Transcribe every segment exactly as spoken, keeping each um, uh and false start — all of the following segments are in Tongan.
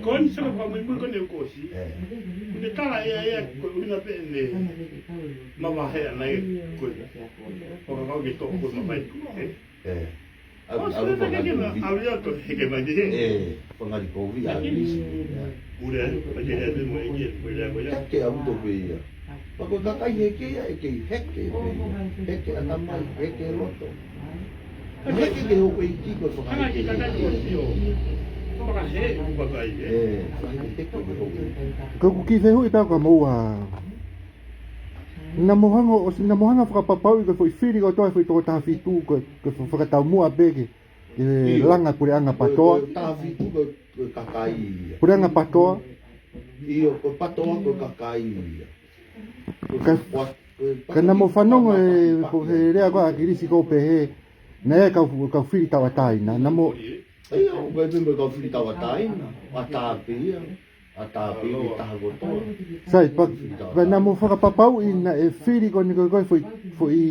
Ko eni saka fakamuimui ko eni ʻoku ʻosi. Ko e tala ia ia ko e ʻuhinga pē ʻene mavahe ʻana ia ko e fakakaukau ke toʻo ko e mafai tuʻu, ē? ʻOsi ko e fakakaukau ke ma ʻalu ia to heke mai ki he. Ē, fanga kovi a isi. Ule ai, ʻa ke ʻai mo e ki e, ko e lea ko ia. Heke ʻalu to pē ia. Pea ko e kakai heke ia, ʻe kei heke pē ia. Heke ʻatamai, heke loto. Heke ke houʻeiki ko e fakaheke. Fakaheke, fakaheke, fakaheke. Ē, fakaheke ke houʻeiki. Ko ʻeku kiʻi fehuʻi pē ʻaʻaku kia moua. Naʻa mou hanga ʻo, naʻa mou hanga fakapapauʻi ko e foʻi fili kotoa e foʻi toko taha fitu ko e, ko e fakataumuʻa pē ke, ke langa puleʻanga patoa. Ko e, ko e taha fitu ko e, ko e kakai ia. Puleʻanga patoa. ʻIo, ko e patoa ko e kakai ia. Ka, ka naʻa mou fanongo e, ko e lea ko ē ʻa ʻAkilisi ʻoku pehē, naʻe ʻi ai e kau, kau fili tauʻatāina, naʻa mou. ʻIo, ʻoku ʻi ai pē mo e kau fili tauʻatāina, ʻatā pē ia, ʻatā pē ia ki he taha kotoa. Sai, pea, pea naʻa mou fakapapauʻi naʻe fili ko eni ko e, ko e foʻi, foʻi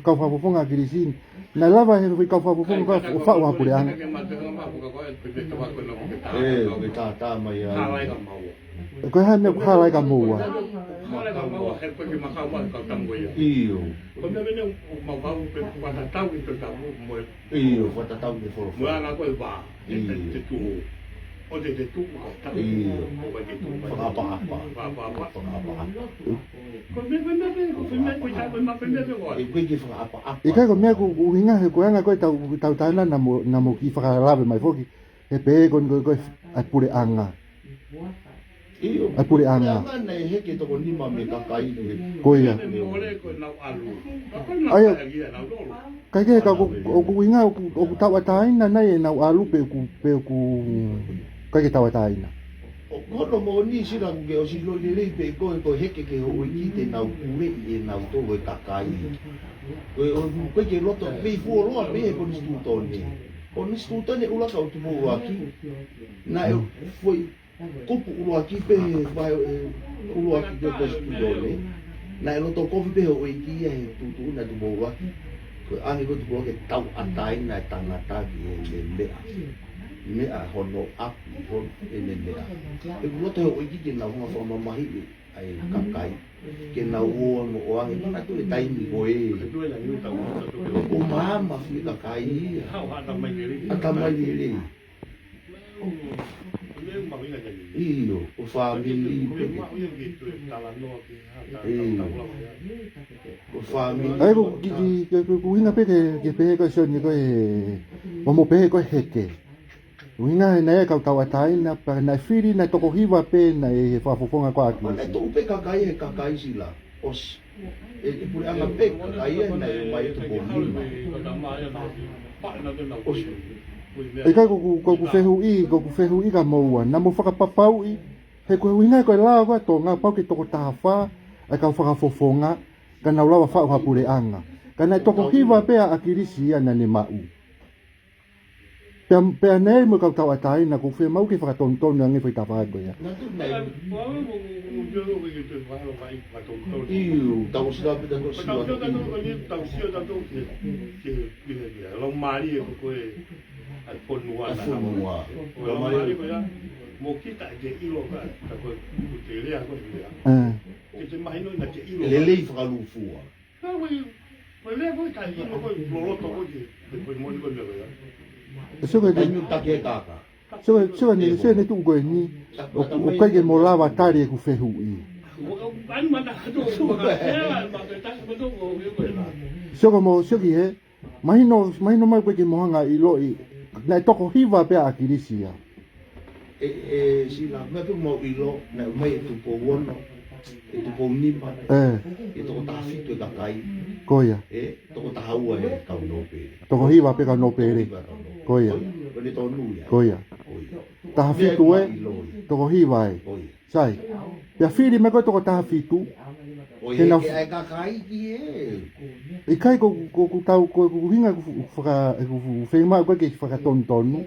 kau fakafofonga ʻa ʻAkilisi ni. Naʻe lava ʻe he foʻi kau fakafofonga ko ē ʻo faʻu ha puleʻanga. Ē, ʻoku ke tātā mai ai. Ko e hā e meʻa ʻoku hala ai kia moua? ʻIo. ʻIo, fakatatau ki he folofola. ʻIo. ʻIo. Fakaʻapaʻapa. Fakaʻapaʻapa. ʻE koe ke fakaʻapaʻapa. ʻIkai ko e meʻa ʻoku, ʻuhinga he ko e anga ko ē tau, tau tāina naʻa mou, naʻa mou kiʻi fakalave mai foki. He pehē ko eni ko e, ko e, ʻa e puleʻanga. ʻIo, ʻa e puleʻanga. Puleʻanga naʻe heke toko nima mei he kakai. Ko ia. ʻIo. Kae kehe ka ʻoku, ʻoku ʻuhinga ʻoku, ʻoku tauʻatāina nai ʻenau ʻalu pe ʻoku, pe ʻoku ʻikai ke tauʻatāina. ʻOku hono moʻoni Sila ʻoku ke ʻosi ʻilo lelei pē ko e, ko e heke ki he houʻeiki te nau puleʻi ʻenau toko e kakai. Ko e ʻoku ʻikai ke loto pē fuoloa pē he konisitūtone. Konisitūtone ʻuluaki ʻo Tupou ʻUluaki. Naʻe foʻi kupu ʻuluaki pē he vahe, ē, ʻuluaki ko e konisitūtone. Naʻe loto kovi pē houʻeiki ia he tuʻutuʻuni ʻa Tupou ʻUluaki. Ko e ʻange ko ē Tupou ʻUluaki ke tauʻatāina e tangata ki heʻene meʻa. Meʻa hono ʻapi, hono ʻene meʻa. ʻOku loto houʻeiki ke nau hanga fakamamahiʻi ʻa e kakai. Ke nau ō mo ʻoange mana tu e taimi ko ē. ʻO maama fie kakai ia. ʻAtamai lelei. ʻIo, ʻo fāmili pē. ʻIo, ʻo fāmili. ʻA ia ko e kiʻi, ko e, ko e, ko e ʻuhinga pē ke, ke pehē ko e Sione ko e, ʻo mo pehē ko e heke. ʻUhinga he naʻe ʻi ai e kau tauʻatāina, pea naʻe fili, naʻe toko hiva pē, naʻe ʻi he fakafofonga ko ē ʻa ʻAkilisi. Naʻe tuʻu pē kakai he kakai Sila. ʻOsi. ʻE, ʻe puleʻanga pē kakai ia naʻe ō mai Tupou Nima. ʻOsi. ʻIkai ko ʻeku, ko ʻeku fehuʻi, ko ʻeku fehuʻi kia moua. Naʻa mou fakapapauʻi, he ko e ʻuhinga ko e lao ko ē ʻa Tonga pau ke toko taha fā, ʻa e kau fakafofonga, ka nau lava faʻu ha puleʻanga. Ka naʻe toko hiva pē ʻa ʻAkilisi ia naʻa ne maʻu. Pea, pea naʻe ʻi ai mo e kau tauʻatāina, ʻoku fiemaʻu ke fakatonutonu ange foʻi tafaʻaki ko ia. ʻIo, tau sila pita tau sila. Tau sila tau ki he, ki he, ki he, ki he, lau mālie ko e, ʻa e fonua. ʻA e fonua. Lau mālie ko ia, mo kita ke ʻilo ka, ka ko e, ko e te lea ko e lea. Ē. Ke te mahino na ke ʻilo. Lelei fakalūkufua. Ka ko e, ko e lea ko e ka ʻilo ko e loloto ko e, ko e moʻoni ko e meʻa ko ia. Sio ko e taimi ʻoku taki e kaka. Sio, sio ne, sio ne tuʻu ko eni. ʻOku, ʻoku ʻikai ke mo lava tali ʻeku fehuʻi. Sio ko mo, sio ki he. Mahino, mahino mai ʻoku ʻikai ke mo hanga ʻiloʻi. Naʻe toko hiva pē ʻa ʻAkilisi ia. ʻE, ʻe, Sila, meʻa pē mau ʻilo, naʻe ō mai ʻe Tupou Ono, ʻe Tupou Nima, ē, ʻe toko taha fitu e kakai. Ko ia. ʻE, toko taha ua e kau nōpele. Toko hiva pē kau nōpele. Toko hiva kau nōpele. Ko ia. Ko ia. Ko e tonu ia. Ko ia. Ko ia. Taha fitu ē, toko hiva ē. Ko ia. Sai. Pea fili mai ko e toko taha fitu. Ko ia ke nau ke ʻai kakai ki ē. ʻIkai ko, ko, ko tau, ko, ko ʻuhinga ʻeku faka-, ʻeku fiemaʻu ko ē ke fakatonutonu.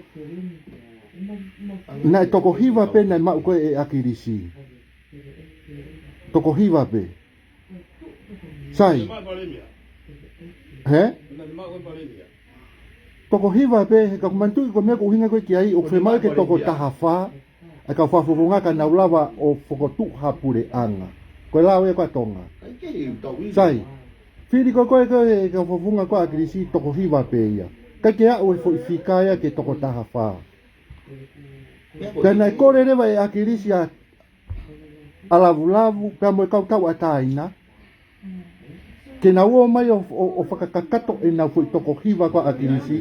Naʻe toko hiva pē naʻe maʻu ko ē ʻe ʻAkilisi. Toko hiva pē. Sai. Hē? Toko hiva pē, he ka u manatuʻi ko e meʻa ʻoku ʻuhinga ko ē ki ai, ʻoku fiemaʻu ke toko taha fā ʻa e kau fakafofonga ka nau lava ʻo fokotuʻu ha puleʻanga. Ko e lao ia ko ē ʻa Tonga. Sai. Fili ko ē ko ē ko e kau fakafofonga ko ē ʻa ʻAkilisi toko hiva pē ia. ʻIkai ke aʻu e foʻi fika ia ki he toko taha fā. Pea naʻe kole leva ʻe ʻAkilisi ʻa ʻa Lavulavu, pea mo e kau tauʻatāina, ke nau ō mai ʻo, ʻo, ʻo fakakakato ʻenau foʻi toko hiva ko ē ʻa ʻAkilisi,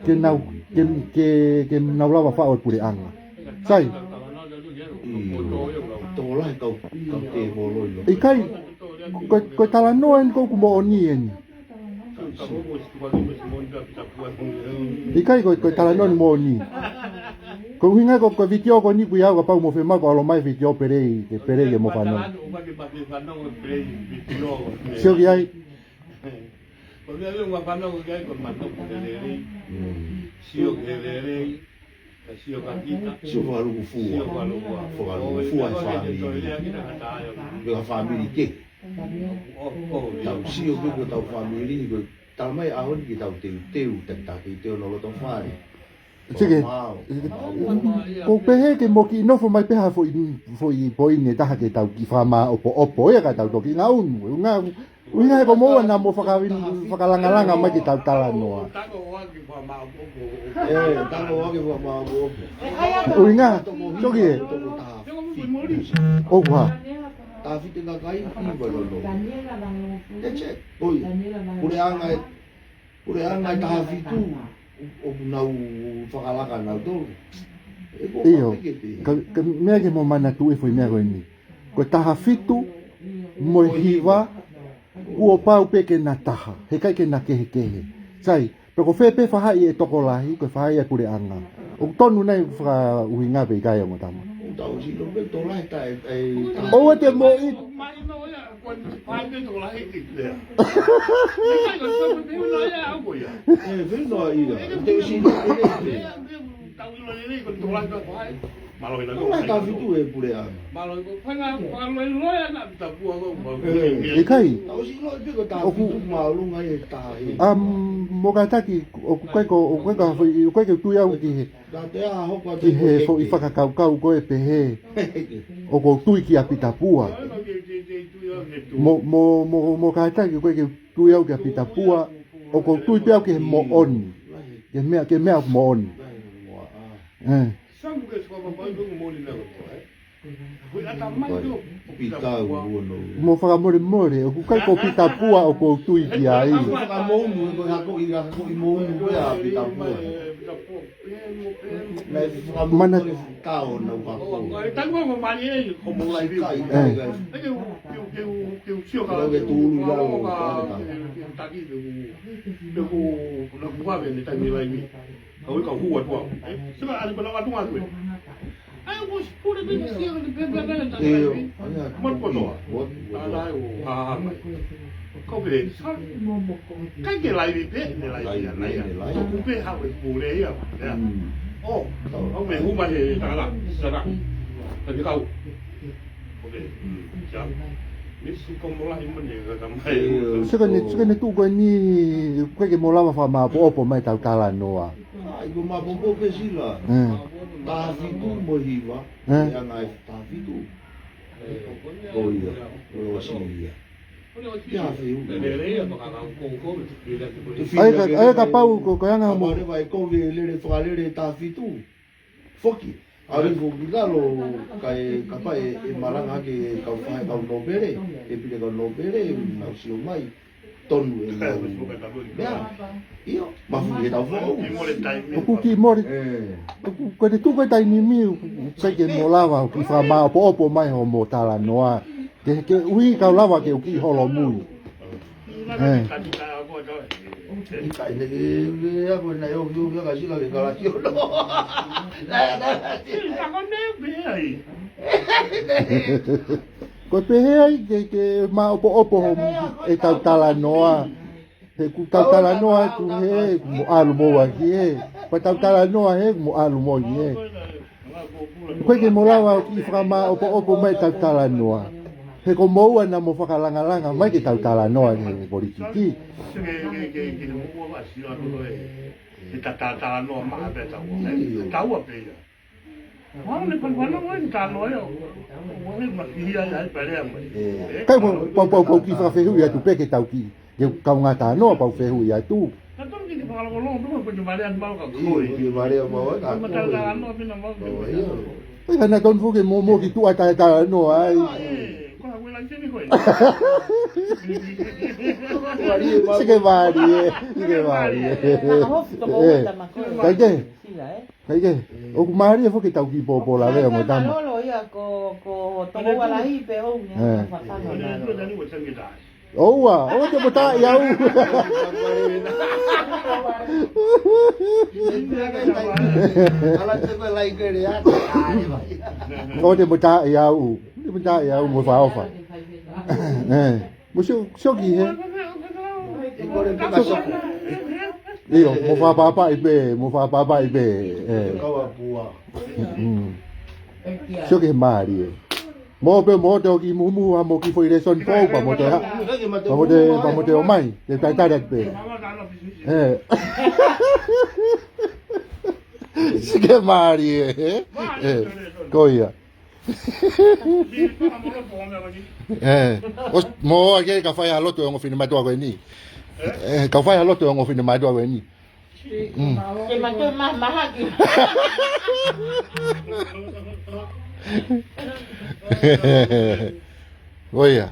ke nau, ke, ke, ke nau lava faʻo e puleʻanga. Sai. ʻIkai, ko, ko e talanoa eni ʻoku moʻoni eni. ʻIkai ko e, ko e talanoa ni moʻoni. Ko e ʻuhinga ko, ko e vitiō ko eni pē ia kapau ʻoku mou fiemaʻu ke ʻalu mai vitiō pelei, ke pelei ke mou fanongo. Sio ki ai. Sio ki ai. Sio fakalūkufua. Fakalūkufua e fāmili. Ko e fāmili kehe. Tau sio pē ko ʻetau fāmili, ko e tau mai ʻaho ni ke tau teuteu, takitaki teuteu ʻo loto fale. Sike. Ko u pehē ke mou kiʻi nofo mai pē ha foʻi, foʻi poini ʻe taha ke tau kiʻi fakamāʻopoʻopo ia ka tau toki ngaunu. Nga, ʻuhinga he ko moua naʻa mou faka-, fakalangalanga mai ke tau talanoa. ʻUhinga, toki e. ʻOku hā. Taha fitu e kakai, hiva nono. That's it. ʻOi. Puleʻanga e, puleʻanga e taha fitu, ʻoku nau fakalaka nautolu. ʻIo, ka, ka meʻa ke mou manatuʻi foʻi meʻa ko eni. Ko e taha fitu, mo e hiva, kuo pau pē ke na taha. Heʻikai ke na kehekehe. Sai, pe ko fē pē fahaʻi e tokolahi, ko e fahaʻi e puleʻanga. ʻOku tonu nai fakaʻuhinga pe ʻikai ʻa e ongo tama. ʻOua te moʻi. ʻIkai. ʻOku, ʻa, mou kātaki, ʻoku ʻikai ko, ʻoku ʻikai ko, ʻoku ʻikai ke u tui au ki he, ki he foʻi fakakaukau ko e pehē ʻoku ou tui kia Pita Pua. Mo, mo, mo, mou kātaki, ʻoku ʻikai ke u tui au kia Pita Pua, ʻoku ou tui pē au ki he moʻoni. Ki he meʻa, ki he meʻa moʻoni. ʻE. Mo fakamolemole, ʻoku ʻikai ko Pita Pua ʻoku ou tui ki ai. Mana, ʻe. Kau ʻi ka hua tua. ʻE, sika, ali ko na watu atu. ʻAi, ʻoku ʻosi pule pē, sika, ni pē, pē, pē, pē, ʻio, pē. Matu kotoa. What? Tānā ʻo, ha, ha, mai. Kau pē, sa-, ʻikai ke laivi pē, ne laivi ana ia. Laivi, ne laivi. ʻOku pē ha ue pule ia, ia. Mm. ʻO, au me huma he tala, sara. Tapi kau. ʻOku pē, mm, ia. Misi ko molahi mo ne ka mai. ʻIo. Sika ne, sika ne tuʻu ko eni, ʻoku ʻikai ke mou lava fakamāʻopoʻopo mai ʻetau talanoa. ʻAi, ko māʻopoʻopo pē sila. ʻE. Taha fitu mo hiva, ʻe. ʻE anga e taha fitu. Ko ia, ko e ʻosi ia. Ia, fiu. ʻAi ka, ʻai kapau ko, ko e anga mo. Kapau leva e kovi e lele, fakalele taha fitu. Foki. ʻAlu foki lalo, kae, kapau ʻe, ʻe malanga ke kau fai kau nōpele, ʻe pile kau nōpele, nau sio mai. Tonu e mau. Ia. ʻIo, mafu ke tau foʻou. ʻOku kiʻi mole. ʻE. ʻOku, ko e tuʻu ko e taimi ni, ʻoku ʻikai ke mou lava, ʻoku kiʻi fakamāʻopoʻopo mai hoʻomou talanoa. Ke, ke ui kau lava ke u kiʻi holomui. ʻE. ʻIkai ne, ke, ke, ako na e ofi ofi aka sila ke kalaki ono. Ko e pehē ai ke, ke māʻopoʻopo hoʻomou, ʻetau talanoa. He ʻoku tau talanoa atu he, ʻoku mou ʻalu mo au ki he. Ko ʻetau talanoa he, ʻoku mou ʻalu mo au ki he. ʻOku ʻikai ke mou lava ʻo kiʻi fakamāʻopoʻopo mai ʻetau talanoa. He ko moua naʻa mo fakalangalanga mai ke tau talanoa ki he politiki. Ke, ke, ke, ke moua ʻa sio atu ko e, ke ta, ta, talanoa maʻa pē taua. Taua pē ia. Wau ne panu panu wai talanoa ia. Wau ne ma ki ia ia pale ama. Kai pau, pau, pau, pau kiʻi fakafehuʻi atu pē ke tau kiʻi. Ke kau ngata noa pau fehuʻi atu. Ka tonu ki te whakalongolongo, tonu ko te marea ni mau ka koi. Io, ki te marea mau, ā, ka koi. Ko e mataʻu talanoa pē naʻa mau. ʻO, io. Ko e hana tonu foki mo mo ki tuʻa taʻe talanoa ai. Ā, ē, ko e hā ko e laiseni ko ē. Sike mālie, sike mālie. Ka hofi toko ua tama ko ē. Kai ke. Sila, ē. Kai ke. ʻOku mālie foki tau kiʻi pōpō lave ʻo mo tama. Lolo ia ko, ko toko ua lahi pē ʻoku ne fakafanga. ʻOua, ʻoua te mo taaʻi au. ʻOua te mo taaʻi au. ʻOua te mo taaʻi au mo fakaʻofa. Ē, mo sio, sio ki he. ʻIo, mo fakapapauʻi pē, mo fakapapauʻi pē. Ē. Mm. Sio ki he mālie. Mo pē mo te ʻoki mumu ha mo ki foʻi lēsoni fou pea mo te ha. Pea mo te, pea mo te ʻomai. Te taitara pē. Ē. Sike mālie, ē? Ē. Ko ia. Ē. ʻOsi, mo ake ka fai ha lotu ʻe ongo finemātuʻa ko eni. Ē, ka fai ha lotu ʻe ongo finemātuʻa ko eni. Mm. Ke mātuʻa ma-, mahaki. ʻO ia.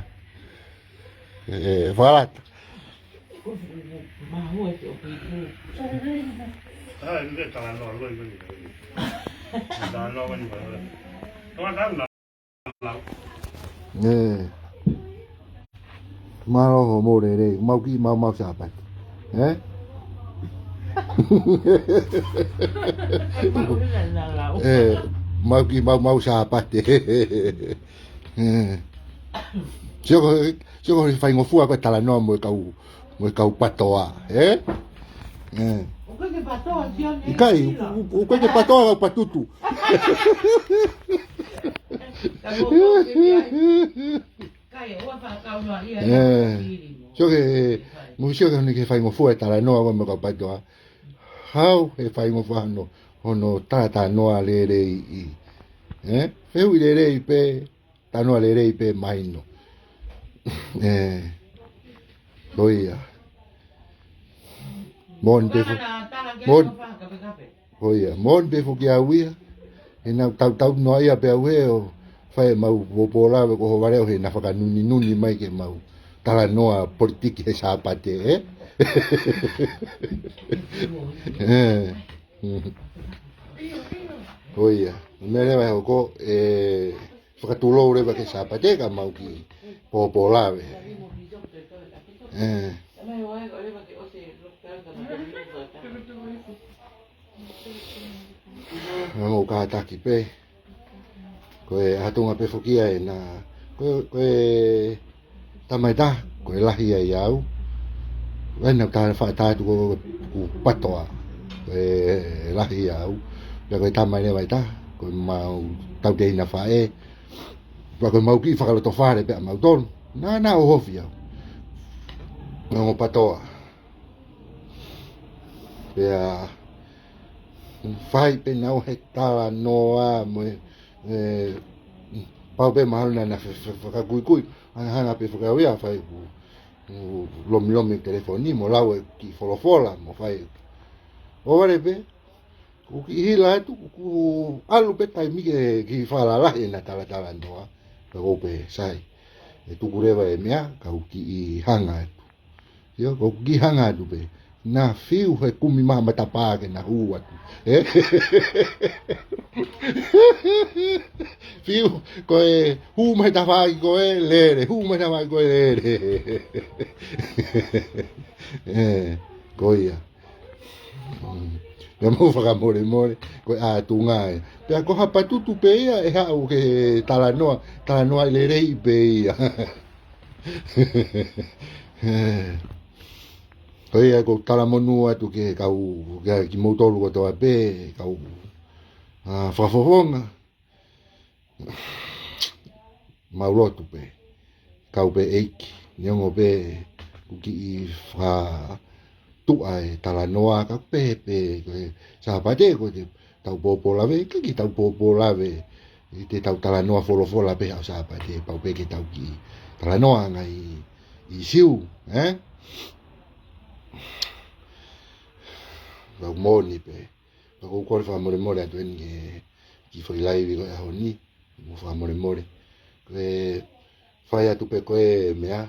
Ē, fakalata. Mahua te o piku. Ē. Mālō hoʻomou lelei, mau kiʻi maumau Sāpate. Ē? Ē, mau kiʻi maumau Sāpate. Ē. Sio ko, sio ko e faingofua ko e talanoa mo e kau, mo e kau PATOA, ē? Ē. ʻOku ʻikai ke PATOA, sio ni. ʻIkai, ʻoku, ʻoku ʻikai ke PATOA kau Patutu. Ē. Sio ke, mo sio ke hone ke faingofua e talanoa ko e mo e kau PATOA. Hau he faingofua hono, hono talatalanoa lelei. Ē? Fehuʻi lelei pē, talanoa lelei pē mahino. Ē, ko ia. Moʻoni pē fo-, moʻoni, ko ia, moʻoni pē foki au ia. He naʻa ku tautau noa ia pē au ē ʻo fai ʻemau pōpō lave ko ho vale ʻo he naʻa fakanuninuni mai ke mau talanoa politiki he Sāpate, ē? Ē. Ko ia. Meʻa leva ʻe hoko, ē, fakatulou leva ki he Sāpate ka mau kiʻi pōpō lave. Ē. Mau kātaki pē. Ko e ʻatunga pē foki ia ē naʻa, ko, ko e tama ʻe taha, ko e lahi ai au. Ko e naʻa ku tā faʻa tā atu ko, ko e PATOA. Ko e lahi au. Pea ko e tama leva ʻe taha, ko ʻemau tauteina faʻē. Pea ko ʻemau kiʻi fakalotofale pē ʻamautolu. Naʻa, naʻa ʻohofi au. Ko e ongo PATOA. Pea fai pē naua he talanoa mo e, ē, pau pē mahalo naʻa na fe-, fe-, fakakuikui. Hanga, hanga pē fakaʻuhi ʻa fai ku, ku lomilomi telefoni mo lau e kiʻi folofola mo fai. ʻO vale pē, ʻoku kiʻi hila atu, ʻoku ʻalu pē taimi ke kiʻi fakalalahi ʻena talatalanoa. Ka ʻoku ou pehē sai. ʻE tuku leva e meʻa, ka ʻoku kiʻi hanga atu. Sio, ko e kiʻi hanga atu pē. Naʻa fiu he kumi mai matapā ke na hū atu. Ē? Fiu, ko e hū mai tafaʻaki ko e lele, hū mai tafaʻaki ko e lele. Ē, ko ia. Mm. Pea mau fakamolemole, ko e ʻatunga ē. Pea ko ha Patutu pē ia, ʻe haʻu ke talanoa, talanoa lelei pē ia. Ko ia ko e talamonū atu ke kau, ke kimoutolu kotoa pē, kau, ā, fakafofonga. Mau lotu pē. tau pē ʻeiki, neongo pē ʻoku kiʻi fakatuʻa e talanoa ka pehē pē ko e Sāpate ko e tau pōpō lave, ʻikai ke tau pōpō lave, ʻi he tau talanoa folofola pē ʻa e Sāpate, pau pē ke tau kiʻi talanoa ange ʻi, ʻi Siu, ē? Pau moʻoni pē. Pea ʻoku ou kole fakamolemole atu eni ki he kiʻi foʻi laivi ko e ʻaho ni, mo fakamolemole. Ko e fai atu pē ko e meʻa,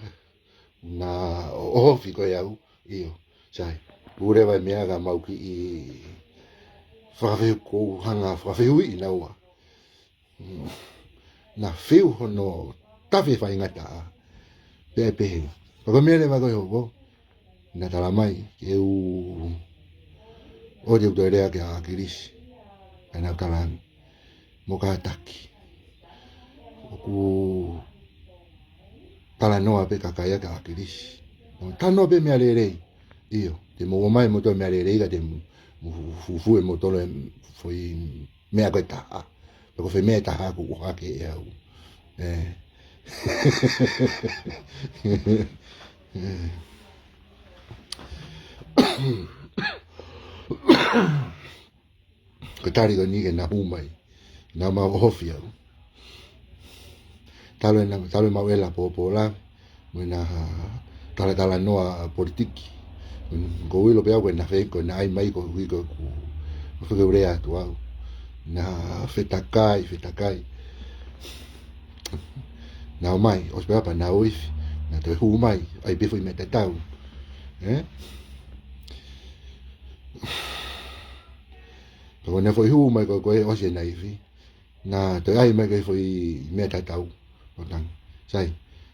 naʻe ʻo-, ʻohofi ko e au, ʻio, sai. Pule vai meʻa ka mau kiʻi fakafehu ko u hanga fakafehuʻi naua. Mm. Naʻe fiu hono tafe faingataʻa. Pea pehē. Pea ko e meʻa leva ko e hoko. Naʻe tala mai, ke u, ʻoua te u toe lea kia ʻAkilisi. ʻA ena u tala ange. Mo kātaki. ʻOku talanoa pē kakai ʻa ʻAkilisi. Mo talanoa pē meʻa lelei. ʻIo, te mo ʻomai mo toe meʻa lelei ka te mo, mo fu-, fufue mo tolo e foʻi meʻa ko e taha. Pea ko e foʻi meʻa ʻe taha ʻoku ʻohake ʻe au. Ē. Ko e tali ko eni ke na hū mai. Naʻa mau ʻohofi au. Talu ena, talu ʻemau ʻela pōpō lave. Mo ʻena talatalanoa politiki. Ko u ʻilo pē au ko ʻena fai, ko ʻena ʻai mai ko ui ko ku. Mo feke ure atu au. Naʻe fetakai, fetakai. Naʻe ʻomai, ʻosi pē apa naʻe ʻosi. Naʻe toe hū mai, ʻai pē foʻi meʻa tatau. Ē? Ka ko ʻena foʻi hū mai ko, ko e ʻosi ʻena ifi. Naʻe toe ʻai mai ko e foʻi meʻa tatau. ʻO tang. Sai,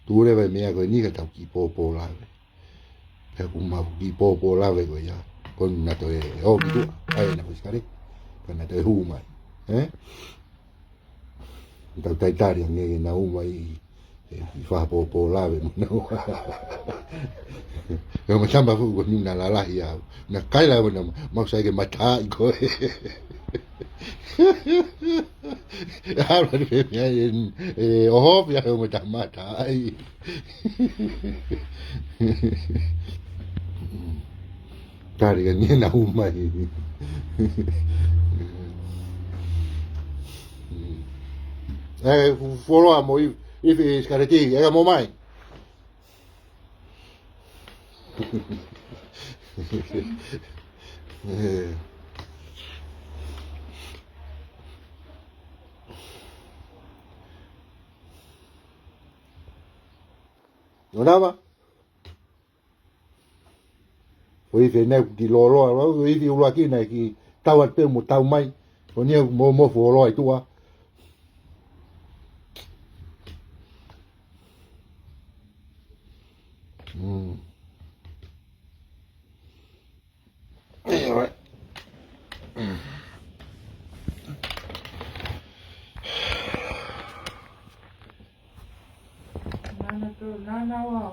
tuʻu leva e meʻa ko eni ka tau kiʻi pōpō lave. Pea ʻoku mau kiʻi pōpō lave ko ia. Ko ena toe ō ki tuʻa. ʻAi ʻena foʻi sikaleti. Ka naʻe toe hū mai. Ē? Tau taitari ange ke na hū mai ʻi, ʻi fakapōpō lave mo na. Ka ma tama fuʻu ko eni naʻe lalahi au. Naʻe kai lava na mau sai ke mataʻi koe. Hala ni pē meʻa ē, ē, ʻohofi au mo ta mataʻi. Tali ka ni na hū mai. Ē, fu-, fuoloa mo i, i fi sikaleti, ē, ka mo mai. Ē. ʻO nava? Ko e ifi ʻena ʻoku kiʻi lōloa, ʻo e ifi ʻuluaki naʻe kiʻi tau atu pē mo tau mai. Ko eni ʻoku mo, mo fuoloa ʻi tuʻa. Mm. Anyway. Nana tu, nana wa,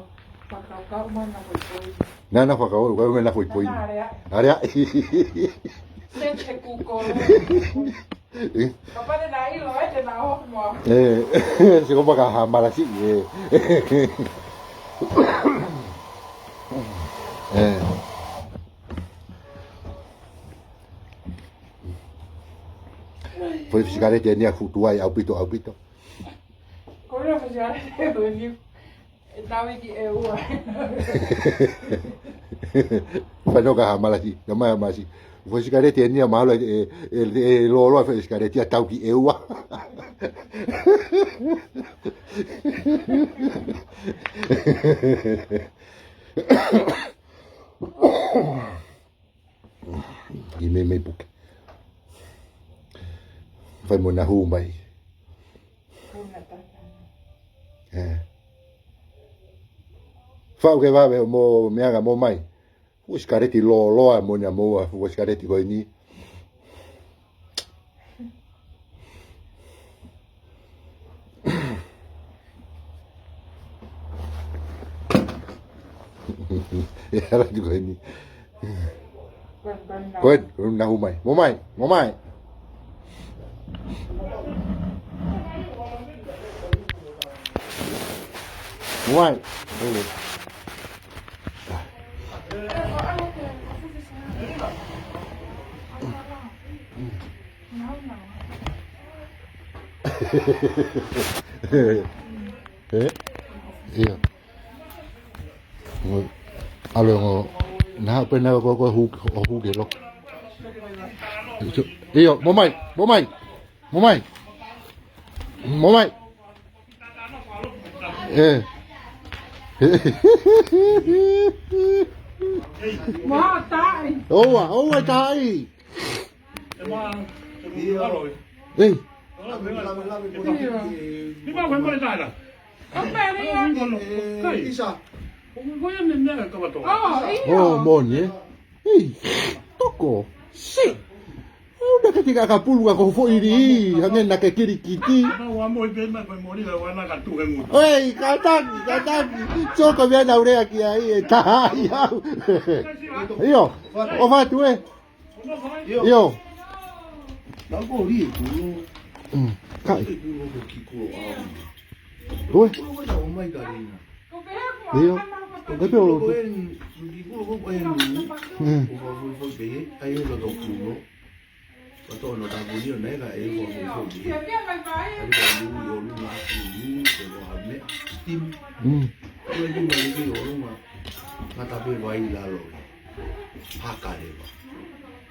fakakau mana ko i koi. Nana fakakau, kau mana ko i koi. Nana area. Area. Sente kuko. Kapau te na ʻilo, ē, te na ʻoho mo. Ē, se ko paka ha malasi, ē. Ē. Foʻi sikaleti eni ʻa futu ai, ʻaupito, ʻaupito. Ko e foʻi sikaleti ko eni. ʻE tau ki ʻEua. Fai no ka ha malasi, ka mai ha malasi. Foʻi sikaleti eni ʻa mahalo ʻe, ʻe, ʻe, ʻe lōloa foʻi sikaleti ʻa tau ki ʻEua. ʻI meimei puke. Fai mo na hū mai. Ē. Faʻu ke vave mo meʻa ka mo mai. Fuʻu sikaleti lōloa mo na mo a fuʻu sikaleti ko eni. ʻE hala tu ko eni. Ko eni, ko eni na hū mai. Mo mai, mo mai. Why? Eh? Ia. Ngo, ʻalu e ngo, naʻa pē naʻa ko, ko hu, ʻo hu ke lo. ʻIo, mo mai, mo mai, mo mai. Mo mai. Eh. Mo taʻi. ʻOua, ʻoua taʻi. Ei. ʻO moni, eh? Ei, toko. Si. ʻOua naʻa ke tika ka pulu ka ko foʻi ri, hangē naʻa ke kilikiti. Ei, kātaki, kātaki. Sio ko e meʻa naʻa ku lea ki ai, ʻe taha ai au. ʻIo, ʻofa atu ē. ʻIo. Naʻa ku ʻi he kulo. Mm, kai. He kulo ko ki kulo au. Oi. Kulo ko naʻa ʻomai ka lina. ʻIo. Ko e pē o. Kulo ko e, ki kulo ko e lu. Mm. Ko fo fo fo pē, ai e loto kulo. Ka tō no ta kulo ʻo nei ka e fo fo fo pē. Ai ka lu ʻi ʻolunga, lu ʻi ʻolunga, ko ha meʻa. Steam. Mm. Ko e lu mai ki ʻolunga. Ngata pē vai lalo. Haka leva.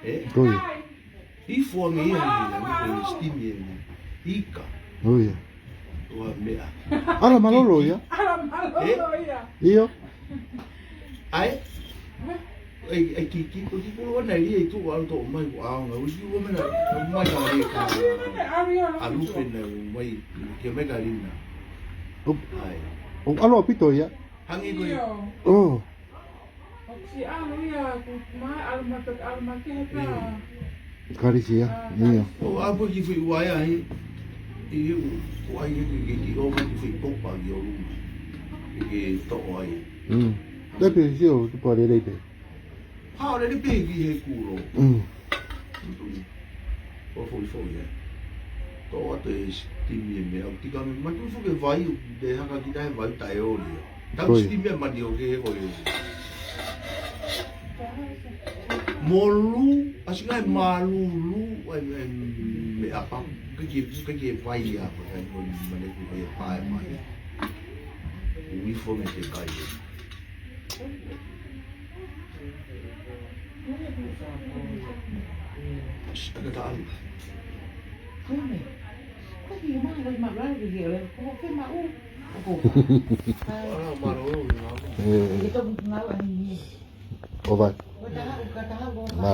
Eh? Ko ia. ʻI fua nge ia ni, na ko e steam ia ni. Ika. Ko ia. Ua meʻa. ʻAlu mālōlō ia. ʻAlu mālōlō ia. ʻIo. ʻAi. ʻAi, ʻai ki, ki, ko ki kulo ana ia ʻi tuʻa ʻalu toʻo mai ko ʻaonga. Ui ki ua mena, mai ka le ka. ʻAlu pē na mai, ke mai ka lina. ʻO, ʻai. ʻO ʻalu ʻaupito ia. Hangē ko ia. ʻIo. ʻO. ʻOku ʻalu ia, ku ma, ʻalu ma, ʻalu ma ke he ka. ʻIo. Kalisi ia, ʻio. ʻO ʻapo ki fui uai ai, ʻi u, ko ai ke, ke, ke ʻo ma ki fui popa ki ʻolunga. Ke, ke toʻo ai. Mm. Lepe sio, tu pa lelei pē. Hao lelei pē ki he kulo. Mm. Ko fo fo ia. Ko atu e steam ia meʻa, ʻo tika me, ma tu fo ke vai, te haka ki tae vai tae oli ia. Tau steam ia mani ʻo ke he ko e. Molu, ʻasi ngai malulu, ai, ai, meʻa pa, ke ke, ke ke vai ia, ko e, ko e, mane ku ke pae mai. Ui fo me te kai. Eh. ʻO vai. Nā.